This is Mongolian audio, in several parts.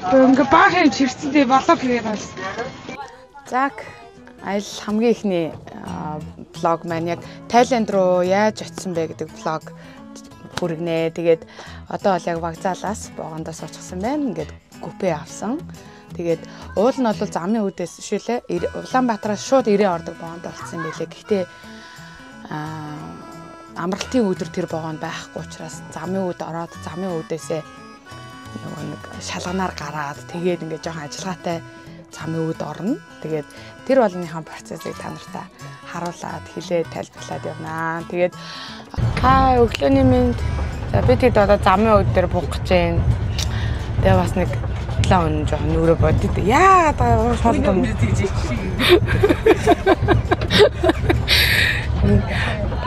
Ингээ баах юм чирсэн дээ болоо хийгээд байна. Зак аялал хамгийн ихний блог маань яг Тайланд руу яаж очисон бэ гэдэг блог хүргэнэ. Тэгээд одоо бол яг вокзалаас богондоо суучихсан байна. Ингээд гүпэ авсан. Тэгээд уул нь бол замын үүдээс шилээ Улаанбаатараас шууд ирээ ордог богонд болцсон юм байлээ. Гэхдээ амралтын өдөр тэр богонд байхгүй учраас замын үүд ороод замын үүдээсээ нөгөө нэг шалганаар гараад тэгээд ингээд жоохон ажиллагаатай замын үүд орно. Тэгээд тэр болгоныхаа процессыг та нартай харуулад хэлээ тайлбарлаад явнаа. Тэгээд хай өглөөний мэнд. За би тэгэд одоо замын үүд дээр буух гэж байна. Тэгээ бас нэг 7 өнө жоохон нүрэ бодит. Яа та шол юм.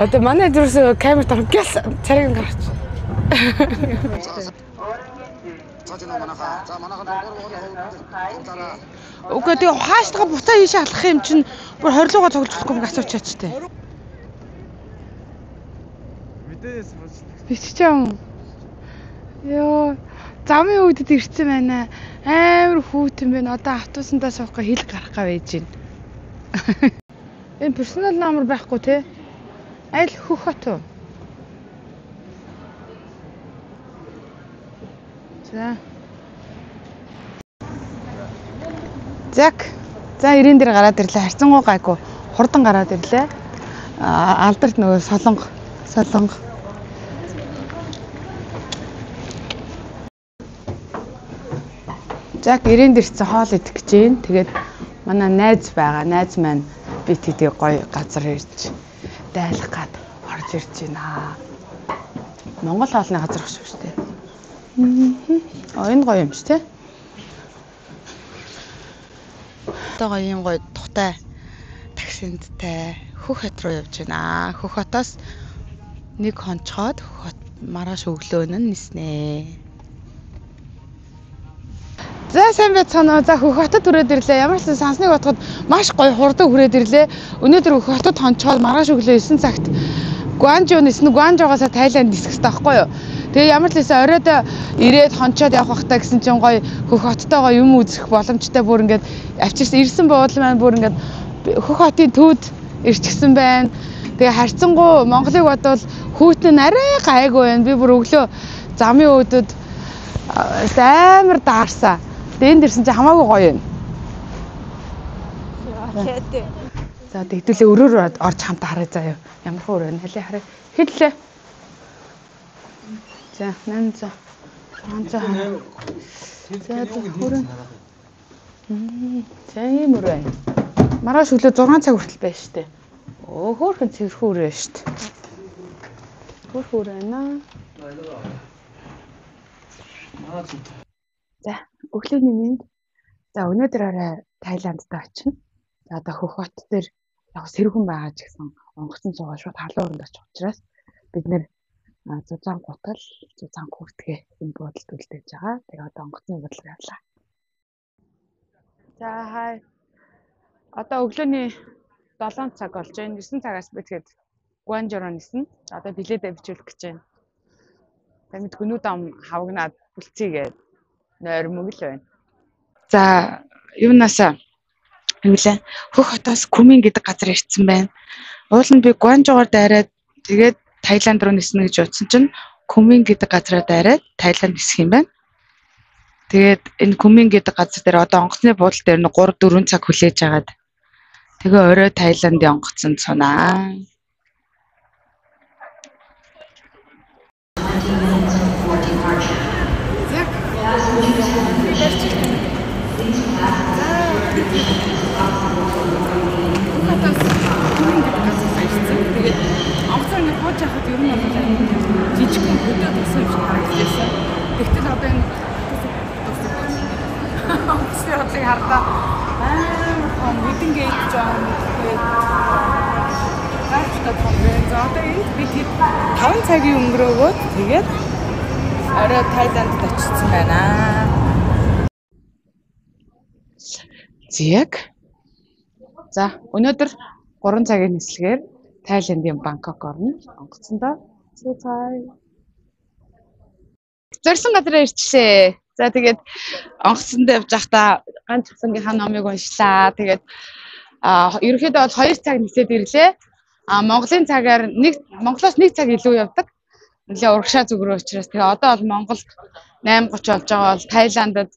Одоо манай зүрс камер тарах гэл цариг гарч. Үгүй тэгээ хааштайгаа буцаа ийшээ алхах юм чинь бүр хорилуугаа цуглаж болохгүй юм асууч чачтай. Мэдээс болж. Бичиж юм. Йоо, замын үүдэд ирсэн байна. Амар хүүтэн байна. Одоо автобусандаа суухгүй хэл гарах га байж байна. Энэ персонал номер байхгүй те. Аль хөх хот уу? За. Зак. За 90 дээр гараад ирлээ. Харьцангуй гайгүй. Хурдан гараад ирлээ. Алдарт нөгөө солонго. Солонго. Зак 90 дэрсэн хоол идэх гэж байна. Тэгээд манай найз байгаа. Найз маань би тэдийг гоё газар ирж дайлах гад орж ирж байна. Монгол хоолны газар багш шүү дээ. Энэ гоё юм чи тэ. Одоо гоё юм гоё тухтай таксиндтай Хөх хот руу явж байна. Хөх хотоос нэг хонцоход Хөх хот маргааш өглөө нь ниснэ. За сайн байцгаана уу. За Хөх хотод хүрээд ирлээ. Ямар ч сансныг бодоход маш гоё хурдан хүрээд ирлээ. Өнөөдөр Хөх хотод хонцоход маргааш өглөө 9 цагт Гуанжуу ниснэ. Гуанжуугаас Тайланд нисэх хэрэгтэй байхгүй юу? Тэгээ ямар ч лээсэ оройд ирээд хонцоод явах байхтаа гэсэн чинь гоё Хөх хоттойгоо юм үзэх боломжтой бүр ингээд авчирсан ирсэн буудлын маань бүр ингээд Хөх хотын төвд ирчихсэн байна. Тэгээ харьцангуй Монголыг бодвол хүүтэн арай гайгүй байна. Би бүр өглөө замын өөдөд амар даарсан. Тэгээ энд ирсэн чинь хамаагүй гоё юм. За тэгтүүлээ өрөөр орж хамт харъя заяа. Ямар хөө өрөө нэлээ харъя. Хэдлээ. За 800 600. За өрөө. За ийм өрөө байна. Маргааш өглөө 6 цаг хүртэл байна штэ. Өө хөөрхөн цэвэрхэн өрөө штэ. Хөөрхөн өрөө байна. За өглөөний мэнд. За өнөөдөр арай Тайландд очино. За одоо Хөх хот дээр яг сэргэн байгаа ч гэсэн онгоцон суугаа шууд халуун өрөнд очих учраас бид нэр зузаан гутал, зузаан күртгээ энэ буудалд үлдээж байгаа. Тэгээ одоо онгоцны буудлаар явлаа. За хай. Одоо өглөөний 7 цаг болж байна. 9 цагаас би тэгээд Гуанжуу руу ниснэ. Одоо билетээ бичүүлэх гэж байна. Тэгээд мэдгүй нүд ам хавгнаад бүлцгээгээд нойрмог л байна. За юунаасаа юу лээ? Хөх хотоос Күмин гэдэг газар ирсэн байна. Уул нь би Гуанжуугаар дайраад тэгээд Тайланд руу ниснэ гэж утсан чинь Күмин гэдэг газараа дайраад Тайланд нисэх юм байна. Тэгээд энэ Күмин гэдэг газар дээр одоо онгоцны буудлын дээр нэг 3 4 цаг хүлээж агаад тэгээ орой Тайландын онгоцонд сунаа. Тэгээд онгоцоор ингэ бууж явахад ер нь бол жижигхэн хөдөө тусан юм шиг харагдчихсан. Тэгтэл одоо энэ онгоцны бодлыг харлаа. Амар том хэдэн гейт жоо тэгээд гайхалтай том байна. За одоо энд би хэд 5 цагийн өнгөрөөгөөд тэгээд орой Тайландд очсон байна. Зэг. За өнөөдөр 3 цагийн нислэгээр Тайландын Бангкок орно. Онгоцондоо сууцгаая. Зорьсон газараа ирчихлээ. За, тэгээд онгоцонд явж байхдаа ганц цуцангийнхаа номыг уншлаа. Тэгээд ерөнхийдөө бол 2 цаг нисээд ирлээ. Монголын цагаар нэг, Монголоос 1 цаг илүү явдаг. Нэлээ урагшаа зүгрөө учраас. Тэгээ одоо бол Монголд 8:30 болж байгаа бол Таиландд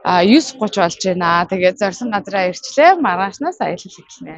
9:30 болж байна. Тэгээд зорьсон газараа ирчлээ. Маргаашнаас аялал эхэлнэ.